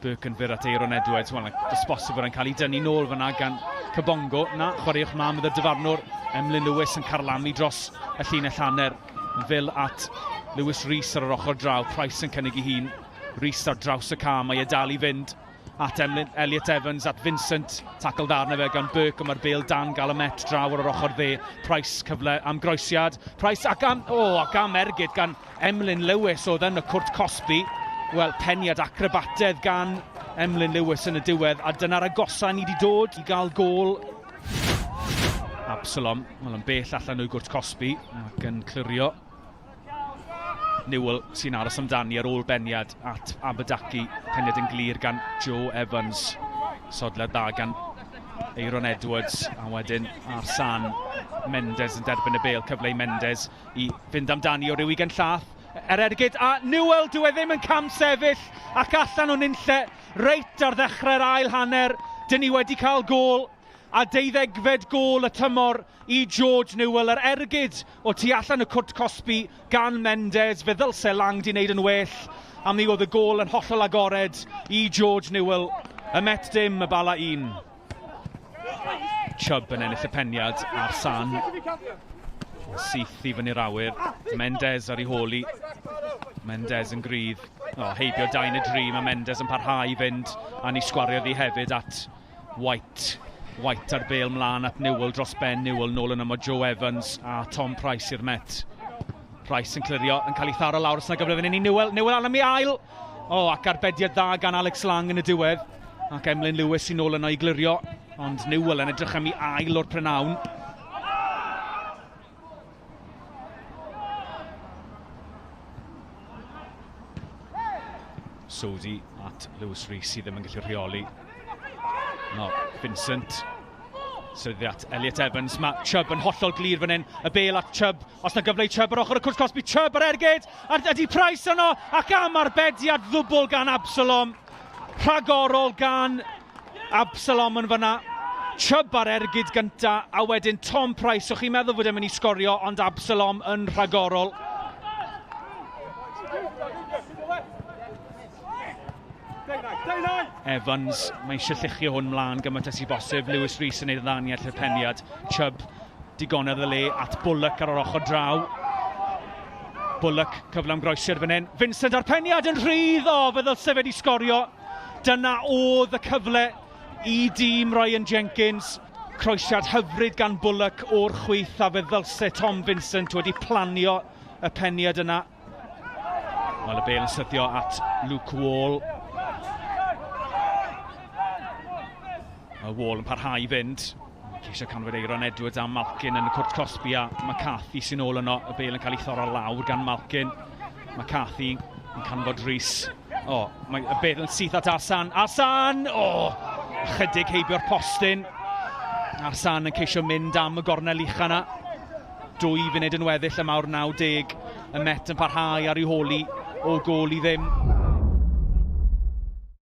Burke yn fyr at Eiron Edwards. Wel, does bosib bod e'n cael ei dynnu nôl fyna gan Kabongo. Na, chwaraewch mlaen with y dyfarnwr. Emlyn Lewis yn carlamu dros y llinell hanner. Yn fil at Lewis Rees ar yr ochr draw. Price yn cynnig ei hun. Rees ar draws y cam, mae e dal i fynd at Emlyn, Elliot Evans, at Vincent. Tackle dda arno fe gan Burke, ond mae'r bêl dan gael y Met draw ar yr ochr dde. Price cyfle am groesiad. Price ac am, oh, ac am ergyd gan Emlyn Lewis oedd yn y cwrt cosbi. Wel, peniad acrobatedd gan Emlyn Lewis yn y diwedd, a dyna'r agosa ni wedi dod i gael gôl. Absalom, wel yn bell allan o'i gwrt cosbi, ac yn clirio. Newell sy'n aros amdani ar ôl beniad at Abadaki. Peniad yn glir gan Joe Evans. Sodled dda gan Eiron Edwards. A wedyn ar San Mendes yn derbyn y bêl. Cyfle i Mendes i fynd amdani o ryw ugain llath. Er ergyd a Newell, dyw e ddim yn cam sefyll ac allan o nunlle reit ar ddechrau'r ail hanner. Dyn ni wedi cael gôl a deuddegfed gôl y tymor i George Newell, yr ergyd o tu allan y cwrt cosbi gan Mendes, fe ddylse Lang di wneud yn well, a mi oedd y gôl yn hollol agored i George Newell, y Met dim, y Bala un. Chubb yn ennill y peniad ar San. Syth i fyny'r awyr. Mendes ar ei hôl i. Mendes yn gryf. O, heibio dain y dri, mae Mendes yn parhau i fynd a ni sgwariodd hi hefyd at White. White ar bêl mlaen at Newell dros ben Newell nôl yno mae Joe Evans a Tom Price i'r Met. Price yn clirio, yn cael ei tharo lawr os yna gyfle fan hyn i Newell. Newell arno mi ail! O, ac arbediad dda gan Alex Lang yn y diwedd. Ac Emlyn Lewis sy'n nôl yno i glirio. Ond Newell yn edrych am ei ail o'r prynawn. Sodi at Lewis Rees sydd ddim yn gallu rheoli. No, Vincent. Syddi at Elliot Evans. Mae Chubb yn hollol glir fan hyn. Y bel at Chubb. Os na gyfle i Chubb ar ochr y cwrs cosbi. Chubb ar ergyd. A ydy Price yno. Ac am arbediad ddwbl gan Absalom. Rhagorol gan Absalom yn fyna. Chubb ar ergyd gynta, a wedyn Tom Price. O'ch chi'n meddwl fod e'n mynd i sgorio, ond Absalom yn rhagorol. Evans, mae eisiau lluchio hwn mlaen gymaint â sy'n bosib. Lewis Rees yn ei ddaniad lle peniad. Chubb, digonedd y le at Bullock ar yr ochr draw. Bullock, cyfle am groesiad fan hyn. Vincent a'r peniad yn rhydd! O, fe ddylse fe wedi sgorio. Dyna oedd y cyfle i dîm Ryan Jenkins. Croesiad hyfryd gan Bullock o'r chwith a fe ddylse Tom Vincent wedi planio y peniad yna. Wel, y bel yn syddio at Luke Wall. Mae Wall yn parhau i fynd. Ceisio canfod Eiron Edwards a Malkin yn y cwrt cosbi a McCarthy sy'n ôl yno. Y bel yn cael ei thorro lawr gan Malkin. McCarthy yn canfod Rhys. O, oh, mae y bel yn syth at Arsan. Arsan! O! Oh, chydig heibio'r postyn. Arsan yn ceisio mynd am y gornel ucha yna. Dwy funud yn weddill yma o'r 90. Y Met yn parhau ar ei hôl i o gôl i ddim.